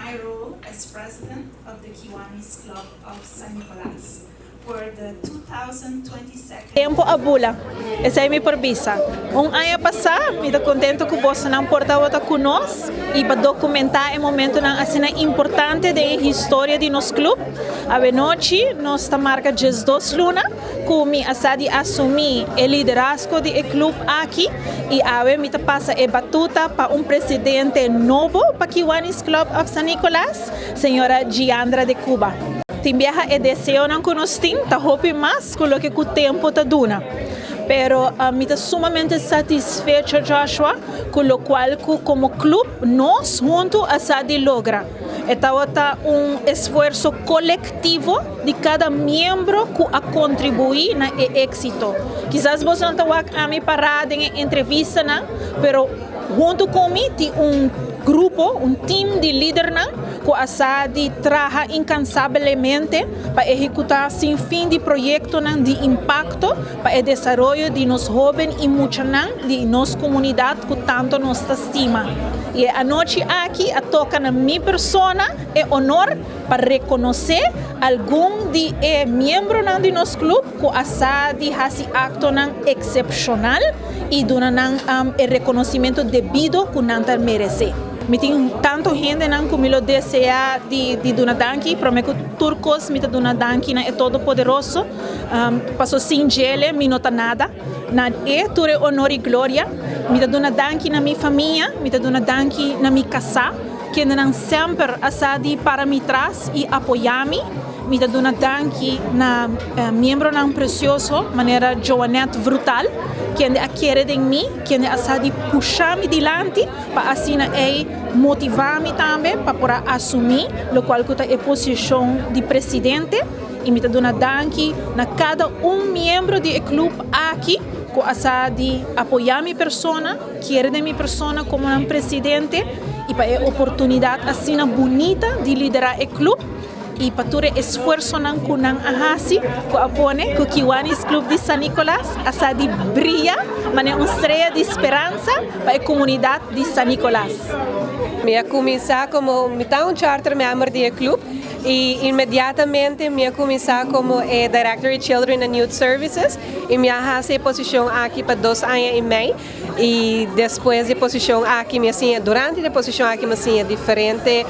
my role as president of the Kiwanis Club of San Nicolas for the 2022. Tempo a bula. Esey mi por bisa. Un aña pasa, mi ta contento cu bosonan por tabata cu nos y pa documenta e momentonan asina importante den e historia di nos club. Awe nochi nos ta marca 12 luna cu mi a sa di asumi e liderazgo di e club aki y awe mi ta pasa e batuta pa un presidente nobo pa Kiwanis Club of San Nicolas, señora Giandra de Cuba. Tin biaha e deseonan cu nos tin, ta hopi mas cu loke cu tempo ta duna. Pero mi ta sumamente satisfecho, Joshua, cu locual cu como club nos hunto a sa di logra. E tabata un esfuerso colectivo di cada miembro cu a contribui na e exito. Kisas bo no ta wak ami para den entrevistanan, pero hunto cu mi tin un grupo, un team di lidernan cu a sa di traha incansablemente pa ehecuta sin fin di proyectonan di impacto pa e desaroyo di nos hoben y muchanan di nos comunidad cu tanto nos ta stima. Y anochi aki a toca na mi persona e honor pa reconoce algun di e miembronan di nos club cu a sa di hasi actonan excepcional y duna nan e reconocimento debido cu nan ta merece. Mi tin tanto hendenan cu mi lo desea di duna danki, prome cu tur cos mi ta duna danki na e Todopoderoso, paso sin dje mi no ta nada. Na e tur honor y gloria, mi ta duna danki na mi famia, mi ta duna danki na mi casa, kendenan semper a sa di para mi tras y apoya mi. Mi ta duna danki na miembronan precioso, manera Joanette Brutal, kende a kere den mi, kende a sa di pusha mi dilanti, pa asina e motiva mi tambe pa por asumi locual cu ta e posicion di presidente. Y mi ta duna danki na cada un miembro di e club aki, cu a sa di apoya mi persona, kere den mi persona como un presidente y pa e oportunidad asina bunita di lidera e club y pa tur e esfuersonan cu nan a hasi, cu a pone cu Kiwanis Club di San Nicolas a sa di briya, manera un strea di speransa pa e comunidad di San Nicolas. Mi a cuminsa como mi ta un charter member di e club y inmediatamente mi a cuminsa como Director di Children and Youth Services y mi a hasi e posicion aki pa 2 aña y mei y despues di e posicion aki mi a siña, durante e posicion aki mi a siña diferente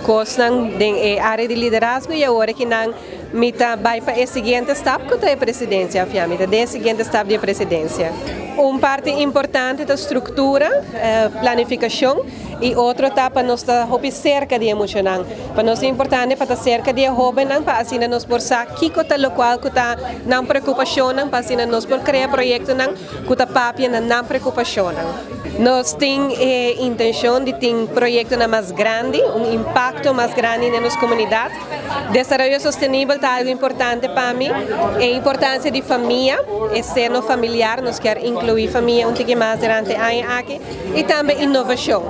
cos den area di liderazgo y awor cu nan mi ta bay pa e siguiente stap cu ta e presidencia, mi ta e siguiente stap di presidencia. Un parti importante ta structura, planificacion y otro ta pa nos ta hopi cerca di e muchanan. Pa nos ta importante pa ta cerca di e hobennan, pa asina nos por sa kico ta locual cu ta nan preocupacionnan, pa asina nos por crea proyectonan cu ta papia na nan preocupacionnan. Nos tin intencion di tin proyectonan mas grandi, un impacto mas grandi den nos comunidad. Desaroyo sostenibel ta algo importante pa mi. E importancia di famia, e seno familiar, nos kier inclui famia un tiki mas durante e aña aki. Y tambe innovacion.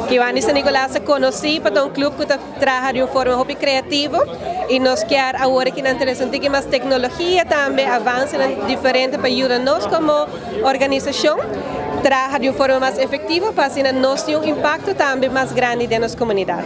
Kiwanis San Nicolas conoci pa un club cu ta traha di un forma hopi creativo y nos kier awor cu nan un tiki mas tecnologia tambe, avance diferente pa yuda nos como organisacion traha di un forma mas efectivo pa asina nos tin un impacto tambe mas grandi den nos comunidad.